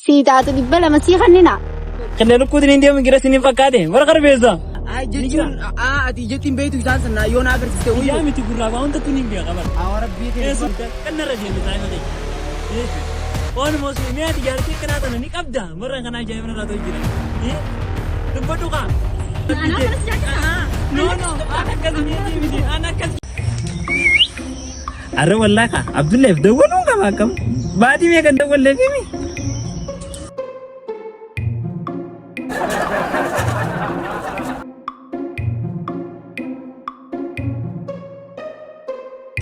Sii taatu 200 sii kannina. Qillee lukkuutiin hin deemu gira sinin fakkaate bara qarbeessa. Ay jechuun ati ijatti hin beektu isaan sana yoo na agarsiiste Guyyaa uyyuu. miti gurraa waa hunda tun hin beeka bara. Awwa rabbii kee. Eessu kannarra deemte taa'ima ta'e. Oolmoos mee ati jaartii akkanaa tana ni qabda warra kanaa ajaa'iba irraa ta'u jira. Dubbadhu kaa. No no an akkas miti miti an akkas. Arra wallaa kaa Abdullaaf dawwaluun qaba akkam baatii meeqa dawwalleef himi.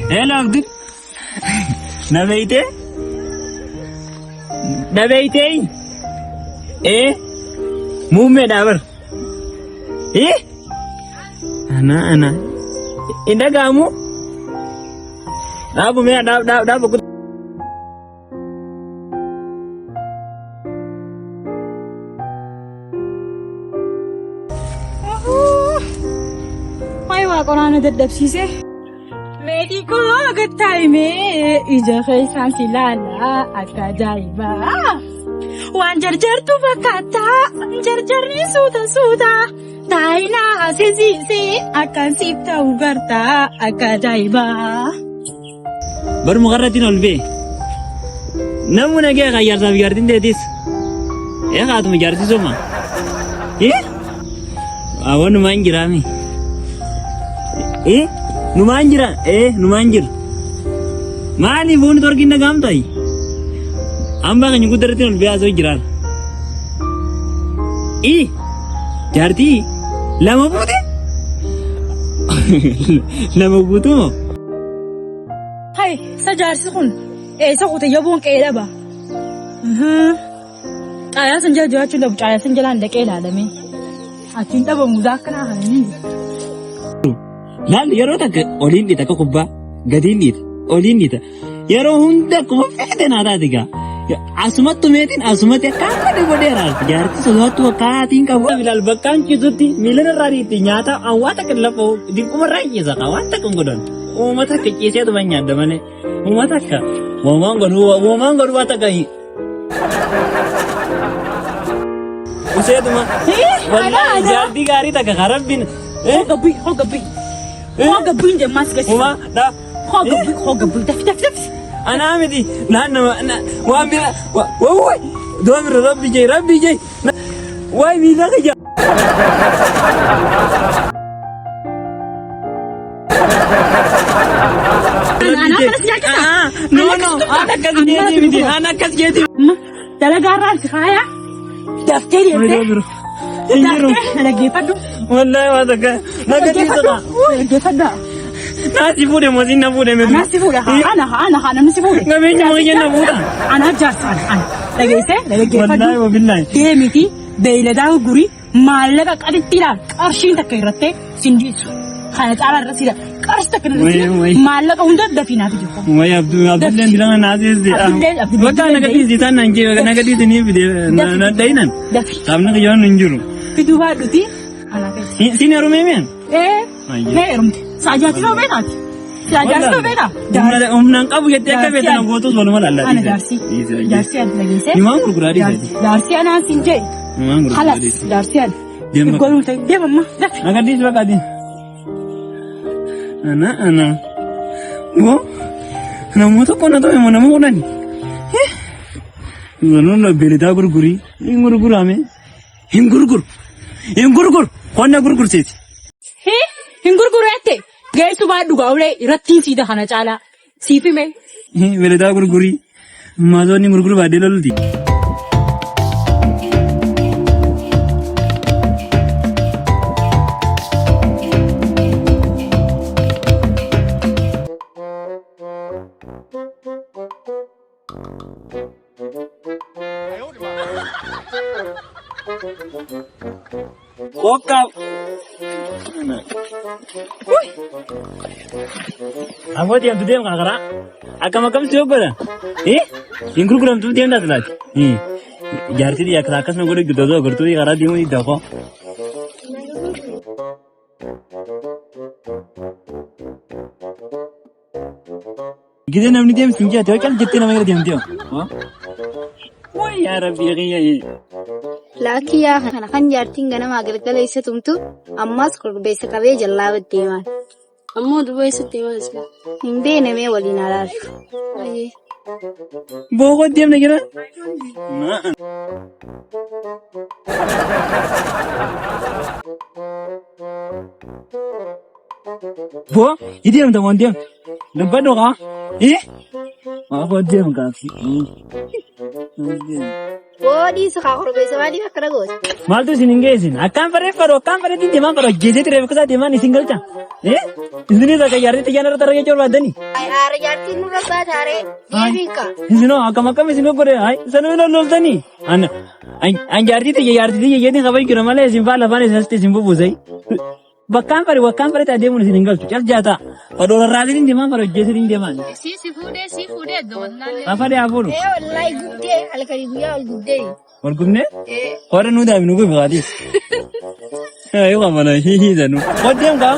Hello Abdul. Na beeytee? Na beeytee? Ee? Muummeedhaa bar. Ee? Ana ana. Hin dhaga'amu? Dhaabu mee dhaab dhaab dhaabu. Waay waa qoraana dadhabsiise. Meetii koo gattaa'imee ija keessaan si ilaala akka ajaa'ibaa. Waan jarjartu fakkaata jarjarri suuta suuta taayinaa asisiisee akkaan siif ta'u gartaa akka ajaa'ibaa. Bar mukarrattiin ol bee. Namni nagee kan jaarsaaf jaartiin teetis. Ee haatuma jaartii soma. Ee? Awwa numaan jiraami. Ee numaan jira. Ee numaan jira. Maali foon torkiin dhagaam ta'i? Hambaa keenya guddarratti ol bee haasoo jiraan. Ee jaartii lama fuute? Lama guutuu moo? Hay, sa jaarsi kun eessa kute yaboon qe'ee dhaba. Caayaa san jala jiraachuu dhabu caayaa san jalaan dhaqee ilaalame. Achiin dhabamu akkanaa kana ni. Laal yeroo takka oliin dhiita akka kubbaa gadiin dhiita oliin dhiita yeroo hunda akkuma feete naa taate gaa. Asumattu meetiin asumatti akka fedhe godheera jaartii sodaattu akka haatiin qabu. Ilaal bakkaan ciisutti miila irraa dhiitti nyaata an waan takka lafa dinquma irraa ciisa kaa waan takka hin godhan. Uummata akka ciiseetuma nyaadda malee uummata akka uumaan godhu uumaan godhu waan takka. Useetuma wallaahi jaartii gaarii takka kaa rabbiin. Hogabbii hogabbii. Hogabbiin jemmaas gasi. Uma dha. Hogabbii hogabbii dafi dafi dafi. Anaa miti naannama waan bira wawway doomira rabbi jee rabbi jee waay miila kiyya. Anaa kanas nyaachisa. No no an akkas jeeti miti an akkas jeeti. Dalagaa irraa si kaaya. Daftee deemtee. Hin jiru. Daftee dhaggeeffadhu. Wallahi waan takka naga dhiisata. Dhaggeeffadhu. Naasi fuudhe moo siin na fuudhe miti. Anaa si fuudha. Ana ana ana namni si fuudhe. Qabeenya moo na fuudha. Anaa jaarsa ana ana. Dhageessee dhaggeeffadhu. Wallahi wabillahi. Deemiti beeyladaa gurgurii maallaqa qadittiidhaan qarshiin takka irrattee sin dhiisu. Kana caalaa irra siidha. Qarshii takka irra Wayii, siidha. wayii. Maallaqa hunda dafii naaf jiru. Wayi Abduu Abdulleen dirama naasiste. Abdulleen- Abdulleen- Bakka naga dhiisi isaan naan jee naga dhiisi ni fide na dhayinan. Dafi. Sabni kiyyoon hin jiru. Fiduu baadhuti. Anaa keessa. Siin heerumee mi'an? Ee. Ayyee. Mee heerumte. Saajaati ta'uu beekaati. Saajaati ta'uu beekaa. Humnaan qabu jettee akka Jaarsi beektan ani. gootus waluma laallaa Ana jaarsii. Jaarsii ani dhageessee. Himaan gurguraa dhiise. Jaarsii anaan siin jee. Himaan gurguraa Halas dhiise. jaarsii ani. Deema. Godhuun ta'e deema amma dafi. Naga dhiisi bakka adiin. Ana ana. Woo. Namoota qonna ta'e moo nama kudhani. Namoonni beeladaa gurgurii hin gurgurame. Hin gurguru. Hin gurguru. Qonna gurgursiisi. Hii hin gurguru jette geessu baadhu gaa'ulee irrattiin siida kana caalaa siif hime. Beeladaa gurgurii. Maazoonni gurguru baadhee lolti. Kokka. Aboo deemtu deemu kana karaa. Akkam akkam si hoggola. Eh? Hin gurguramtu deemta silaati. Eh. Jaartii xiyya akkas akkasuma godhu gidduu gurtuu karaa deemuu didda koo. Gizee namni deemsi hin jette yoo cal jettee nama irra deemtee. Wayi Yaa Rabbii kiyya. Laakki yaa kana kan jaartiin ganamaa galgala isa tumtu ammas korbeessa qabee jallaa deemaan. Ammoo duba eessatti deemaa jirti? Hin beekne mee waliin alaalu. Baay'ee. Bookoo deemna jira. Boo, deemta moo deemta? Dubbadhu kaa. Eh? Bookoo deemu gaafsi. Boodii si kaa korbeessa maaliif akkana goota? Maaltu isin hin geessin? Akkaan faree fadhu akkaan fareetti deemaan fadhu ajjeesee ture kutaa deemaan isin galcha. Eh? Isinis akka jaartii xiyyaana irratti argachuu barbaadani. Haara jaartiin nurra baataaree deebiin kaa. Isinoo akkam akkam isin godhe ay sanuu hin loltanii. An an jaartii xiyya jaartii xiyya jedhin kabaju jira malee isin faala afaan isin asitti isin bubuusai. Bakkaan fare bakkaan fare ta'a deemuun isin hin galchu. Cal jaataa. Fadhoo rarraasin deemaan fadhu ajjeesee deemaan. Si fuudhee si fuudhee wallaalee. Afadee hafuudhu. Ee wallaahi gubdee halkanii guyyaa ol gubdee. Wal gubnee? Warra nuu daa'imni nu gubi qaatiif. Ayo kamana hihi sanu. Waddeen kaa.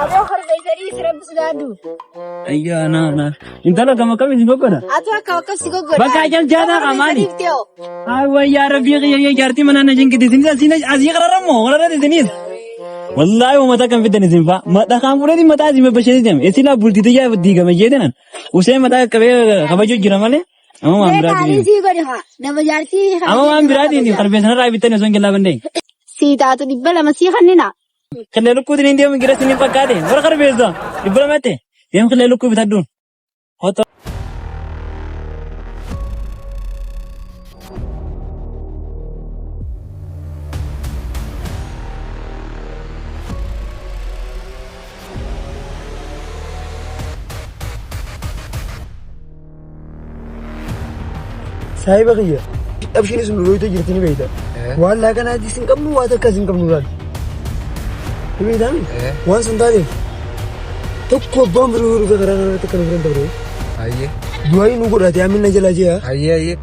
Aboo korbeessanii si rabbi sodaadhu. Ayyaa na na. Intala akkam akkam isin goggoda. Atu akkam akkas si goggoda. Bakka ajal jaataa qamaani. Ay wayyaa rabbii qiyya jaartii manaa na jinkiti isinis asii asii qararamoo qararratti isinis. Wallaahi uummata kan fidan isin faa. Dhaqaan fudhati mataa isin babbasheeti deema. Isin laa bultii xiyyaa diigama jeetenan. Usee mataa qabee kabajuu jira malee. Amma waan biraatiin. Meeqaanis si godhi haa. Nama jaartii. Amma waan biraatiin qarbeessanarraa bittan osoo hin jallaa bandee. Si taatu 200 sii kannina. Killee lukkuutiin hin deemu gira isiniin fakkaate. Warra qarbeessa. 200tti. Deemu killee lukkuu bitadhuun. Hoto. Saahiba kiyya. Dhabshiin sun lolooyitee jirti ni beekta. Waan laaqanaatis hin qabnu waa takkas hin qabnu laal. Ni beektaa mi? Waan sun taateef tokko abbaan biroo yoo dhufe karaa kanarratti akka nu biran dabre. Hayyee. Du'aayi nu godhate amin na jalaa jee. Hayyee hayyee.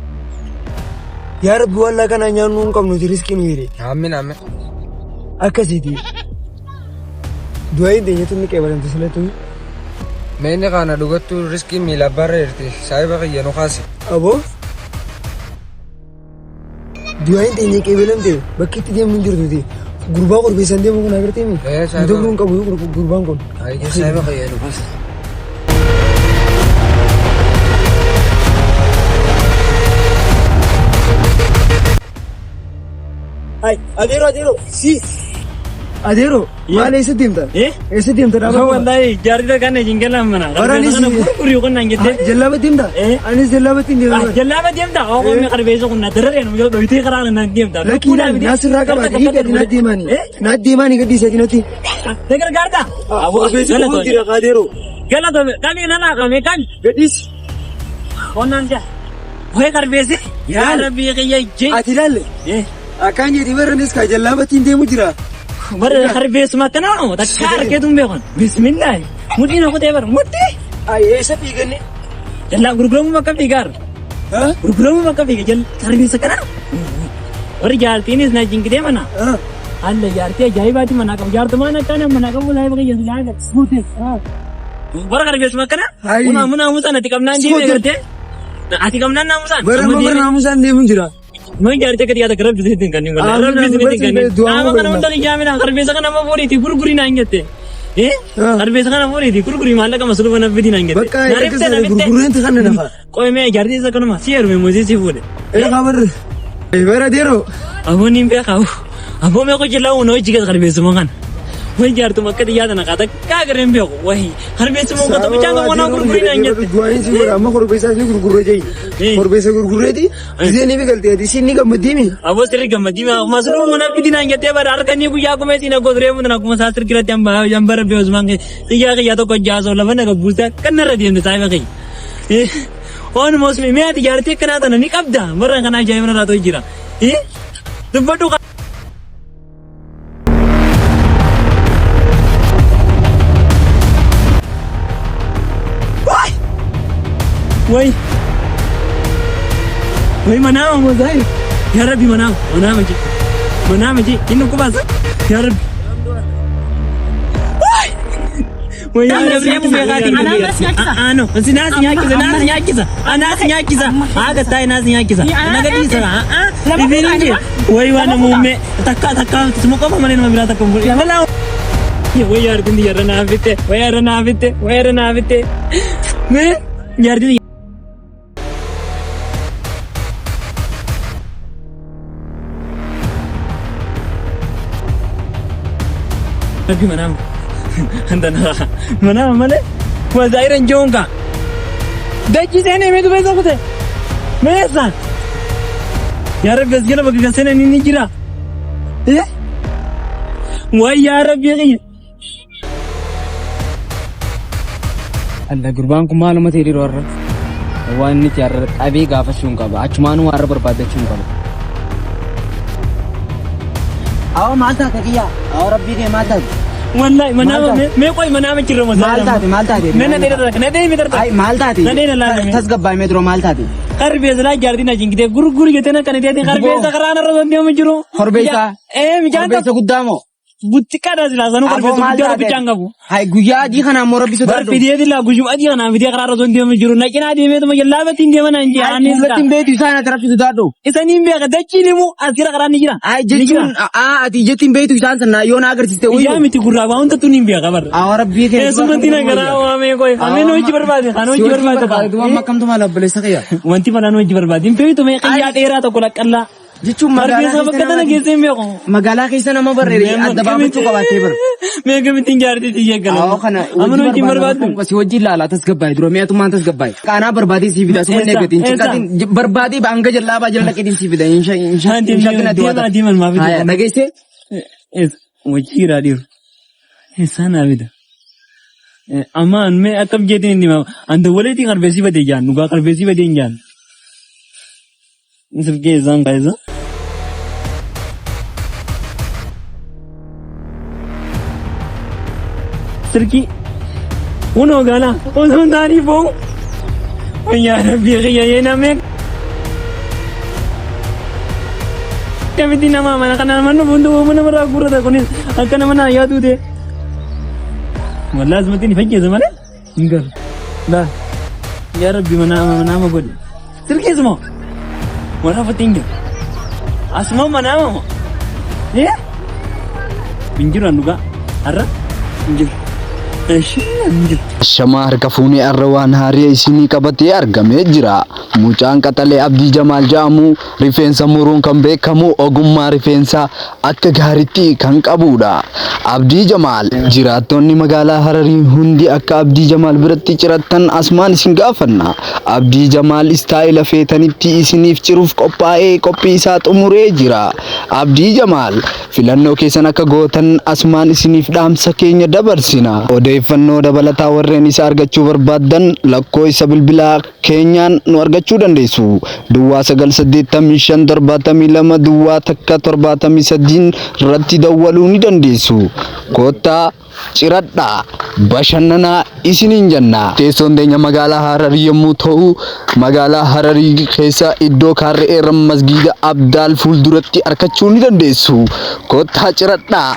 Yaa Rabbi waan laaqanaa nyaannu hin qabnu riskii nu jedhe. Amin amin. Akkasiiti. Du'aayiin teenyatu ni qeebalamte silattuu. Meeni kana dhugattuu riskiin miila abbaarra jirti. Saahiba kiyya nu kaasi. Aboo. Du'aayiin teenya qeebalamte bakki itti deemnu hin jirtuti. Gurbaa korbeessaan deemu kun agartee mi? Ee, saahiba. Dabruu hin qabu gurbaan kun. Hayyee saahiba kiyya nu kaasi. Ay, adeero adeero si. Adeero maal eessa deemta? Eh? Eessa deemta dhaaba? Wallahi jaartii takkaan hin galan mana. Waraanis- Kana gurgurii qonnaan jettee. Jallaaba deemta? Eh? Anis jallaabatti hin deema. Jallaaba deemta. Oo qonni qarbeessa kun na darareen nu jala dhoyitee karaa na deemta. Lakkii ilaali naasirraa qabaate hiikati na deemaani. Na deemaani gadi isa cinatti. Na gargaarta. Korbeessi kun jira adeero. Galatame kami nana kami kan. Gadhiis. Qonnaan jaa. Wayi qarbeessi. Yaa Rabbii kiyya jee. Ati ilaalle. Eh. Akkaan jedhi barranis kaa jallaabatti hin deemu jira. Bara qarbeessuma akkanaa moo takka harkeetu hin beekan. Bismillaahi. Mudhii na kutee bara mudhii. Ay eessa fiiganne? Jallaa gurguramuu bakka fiigaar. Gurguramuu bakka fiiga jal qarbeessa kana. Warri jaartiinis na jinkitee mana. Alla jaartii ajaa'ibaati manaa qabu. Jaartumaan akkana manaa qabu laayif kiyya si laaga. Bara qarbeessuma akkana. Ay. Munaa munaa musaan ati qabnaan deemee gartee. Ati qabnaan naamusaan. Bara amma naamusaan deemu jira. Mun jaartii akka dhiyaata gara bisiitti hin kennin. Ah, Rabbi bisiitti hin kennin. du'aa Qaama kana godhanna. hunda ijaa qarbeessa kana amma fuudhiiti gurgurii naan jette. Eh? Ah. Qarbeessa kana fuudhiiti gurgurii maallaqa masluufa na fidi naan jette. Bakka Na rifte, na rifte. gurgurreenti kan nafa. Qoy mee jaartii isa kanuma si heerume muuzii si fuudhe. Ee kabarre. Bara adeero. Aboon hin beekaa. Aboo mee qochi la'uun hojii gad qarbeessuma kana. Way jaartuma akka xiyyaata na qaata kaa gareen beeku. Wahi qarbeessuma uffata bichaan kan wanaa gurgurii naan jette. Du'aayin si godha amma korbeessaas ni gurgurree jayi. Eh. Korbeessa gurgurreeti. Isheen ni biqiltee ati isheen ni gammaddiimi. Aboo sirri gammadii masluufa na fidi naan jettee bara harkanii guyyaa kuma isin agoo turee mun akkuma isaa sirkiratti hambaa rabbi osmaan xiyyaa kiyyaa tokko jaasoo lafa naga buusaa kan narra deemte saayiba kiyya. Oon mosmi mee ati jaartii akkanaa tana ni qabda bara kana ajaa'iba narraa ta'u jira. Dubbadhu. Way. Way manaama moo zaayir. Yaa Rabbi manaama manaama jee. Manaama jee inni qubaasa. Yaa Rabbi. Way. Ano, si naas nyaachisa, naas nyaachisa, anaas nyaachisa, haga taa'e naas nyaachisa, naga dhiisa, dhibeen hin wayi waan muummee takka takka suma qofa malee nama biraa takka hin godhe. Walaa wayi jaartiin yarra naa fitte, wayi yarra naa fitte, wayi yarra naa fitte. Mee jaartiin Rabbi manaama. Antana manaama malee wazaayiran joonka. Dachi seenee meetu beessa kute. Meessa. Yaa Rabbi as jala bakka kan seenan inni jira. Eh? Waay yaa Rabbi kiyya. Alla gurbaan kun maaluma ta'e dhiiroo har'a. Waan inni itti har'a qabee gaafachuu hin qaba. Achumaanuu har'a barbaaddachuu hin qaba. Awwa maal taate kiyyaa? Awwa rabbii kee maal taate? Wallahi manaama Maal taate? mee qoy manaama jirra moo Maal taate maal taate? Mee na dheera na dheera mi tarta. Ay maal taate? Na dheera laala mee. Tasgabbaa'e mee dura maal taate? Qarbeessa laa jaartiin na jingitee gurguri jettee na kana jettee qarbeessa karaa narra osoo deemu jiru. Korbeessa? Ee mijaan Korbeessa guddaa moo? Xiqqaadha silaa sanuu Aboo korbeessa maal guddaa taate? rabbichaan qabu. Hay guyyaa adii kana ammoo rabbi Bar sodaadhu. fidee laa guyyuma adii kanaan fidee karaa irra osoo deemu jiru na cinaa deemeetuma jallaabatiin deema naan jee Ay aannis fuulatti hin beektu isaan ati rabbi sodaadhu. Isaniin beeka dachiin himu as jira karaan ni jira. Ay Ni jira. jechuun aa ati ijatti hin beektu isaan sana yoo na agarsiiste Ijaa wayyu. miti gurraa waa hunda tun hin beeka barra. Awwa rabbii kee. Keessumatti na garaa waamee qoy. Kameen hojii barbaade kan hojii barbaade barbaade. Duba amma akkamtu maal obboleessa kiyya? Wanti malaan hojii barbaade hin beektu mee qiyyaa dheeraa tokko laqqallaa. Jechuun magaalaa Hargeysa keessa bakka tana nama geessee hin beeku. magaalaa keessa nama barreere adda baafachuu qabaattee bara. Mee akkamittiin jaartii xiyya gala. Awwa kana Amma hojii barbaaddu. Si wajjin ilaala tasgabbaa'e dura mi'atummaan tasgabbaa'e. Qaanaa barbaadee sii fida suma Eessa? eeggatiin Eessa? cinqatiin barbaadee hanga jallaabaa jala dhaqeetiin sii fida hin Deemaa shakin ati waa deemaa deeman maaf Haya dhageessee Hojii jiraa dhiiru. Eessaan naa fida. Amma mee akkam jeetiin inni himaa. Anta waliitiin qarbeessii badee jaan dhugaa qarbeessii badee hin jaan. Silkii isaan kaayisa. Silkii. Kunoo gala osoo hin taanii foon. Wayyaa rabbii kiyya yee namee. Akkamitti nama amana kana nama nuuf hundi uumama namarraa guurrata kunis akka nama naa yaaduu ta'e. Wallaa asumatti ni fayyeessa malee hin galu. Laa yaa rabbi manaama manaama godhi. Silkiis moo waraafatti hin jiru. Asuma manaama moo? Eh? Hin jiru an dhugaa har'a hin jiru. Eshi hin jiru. Ashamaa harka fuunee arra waan haariya isinii qabatee argamee jira. Mucaan qaxalee Abdii Jamaal ja'amu rifeensa muruun kan beekamu ogummaa rifeensaa akka gaaritti kan qabuudha. Abdii Jamaal jiraattonni magaalaa Hararii hundi akka Abdii Jamaal biratti cirattan asumaan isin gaafanna. Abdii Jamaal istaayila feetanitti isiniif ciruuf qophaa'ee qophii isaa xumuree jira. Abdii Jamaal filannoo keessan akka gootan asumaan isiniif dhaamsa keenya dabarsina. Odeeffannoo dabalataa warreen isa argachuu barbaaddan lakkoofsa bilbilaa keenyaan nu argachuu dandeessu. Duwwaa 9 85 72 duwwaa takka 73 irratti dawwaluu ni dandeessu. Koottaa ciradhaa bashannanaa isiniin jenna. Teessoon teenya magaalaa Hararii yommuu ta'u, magaalaa Hararii keessa iddoo kaarre'eerra masgiida Abdaal fuulduratti argachuu ni dandeessu. Koottaa ciradhaa.